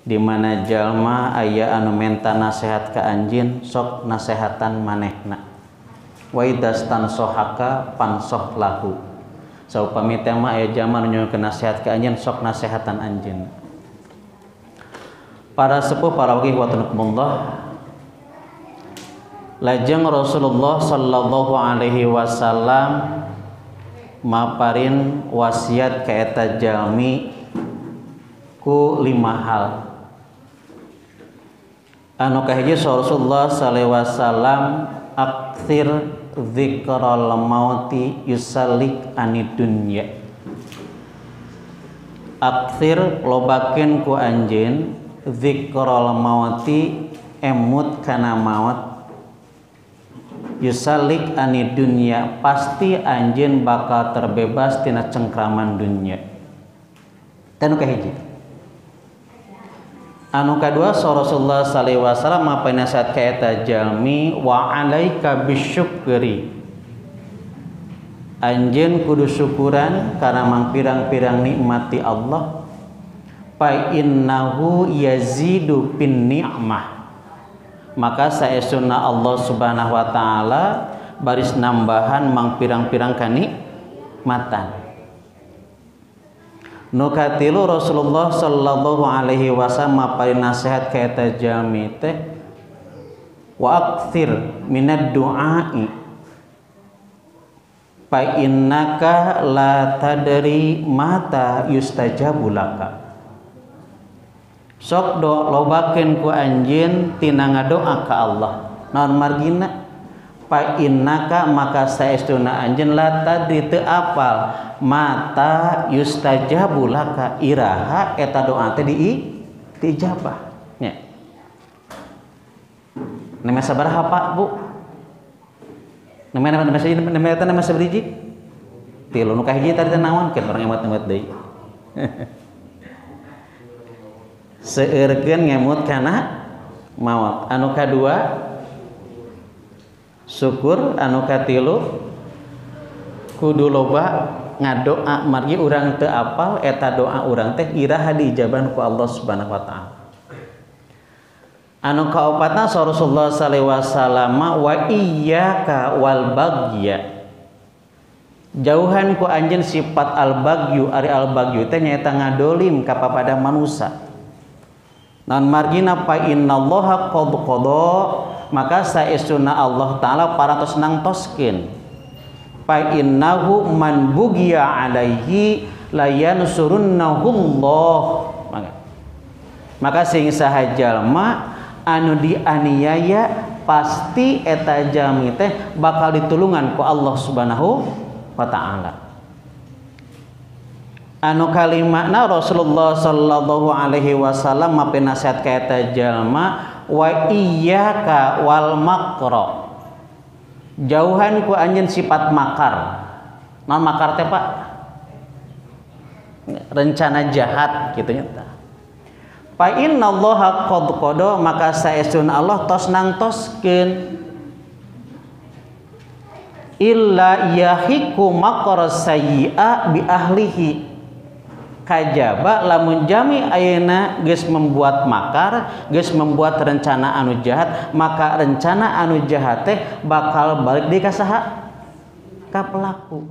Di mana jalma aya anu menta nasihat ka anjeun sok nasehatan manehna. Wa idastansohaka pansoh lahu. Saupami teh mah aya jalma nu nyuhunkeun nasihat ka anjeun sok nasehatan anjeun. Para sepuh, para waqih wa tunukumullah. Lajeng Rasulullah sallallahu alaihi wasallam maparin wasiat ka eta jalmi ku 5 hal. Anu kahiji Rasulullah sallallahu alaihi wasallam aktsir dzikral mauti yusallik anid dunya. Aktsir lobakeun ku anjeun dzikral mauti emut kana maut, yusallik anid dunya pasti anjeun bakal terbebas tina cengkraman dunya. Teh nu kahiji. Anu kadua Rasulullah sallallahu alaihi wasallam apa nasihat ka eta jalmi wa alaika bisyukri. Anjeun kudu syukuran kana mangpirang-pirang nikmat ti Allah. Fa innahu yazidu bin ni'mah. Maka saestuna Allah Subhanahu wa taala baris nambahan mangpirang-pirang kanikmatan. Nu katilu Rasulullah sallallahu alaihi wasallam maparin nasihat ka eta jalmi teh wa aktsir minad du'ai fa innaka la tadri mata yustajabu laka. Sok do lobakeun ku anjeun tina ngadoa ka Allah. Naon margina? Fa innaka maka saestuna anjeun la tadri teu apal mata yustajabu laka iraha eta doa teh diijabah nya. Nama sabaraha Pak Bu? Nama nama nama eta nama sabaraha? Tilu. Nu kahiji tadi teh naon keun urang emot-emot deui. Seueurkeun ngemut kana maot. Anu kadua syukur, anu katilu kudu loba ngadoa margi urang teu apal eta doa urang teh iraha diijaban ku Allah Subhanahu wa taala. Anu kaopatna Rasulullah sallallahu alaihi wasallam wa iyyaka wal bagya. Jauhan ku anjeun sifat al bagyu, ari al bagyu teh nyaeta ngadolim ka papada manusa. Naon margina fa innallaha qad qada, maka saestuna Allah taala parantos nangtoskeun. Fa innahu man bugiya alaihi la yansurunnahu Allah. Maka sing saha jalma anu dianiaya pasti eta jalmi teh bakal ditulungan ku Allah Subhanahu wa taala. Anu kalimana Rasulullah sallallahu alaihi wasallam mape nasihat ka eta jalma wa iyyaka wal makra. Jauhan ku anjeun sifat makar. Naon makar teh Pak? Rencana jahat kitu nya tah. Fa innallaha qad qada, maka saestuna Allah tos nangtoskeun. Illa yahiku makra sayyi'a bi ahlihi. Kajaba lamun jami ayeuna geus membuat makar, geus membuat rencana anu jahat, maka rencana anu jahat teh bakal balik deui ka saha? Ka pelaku.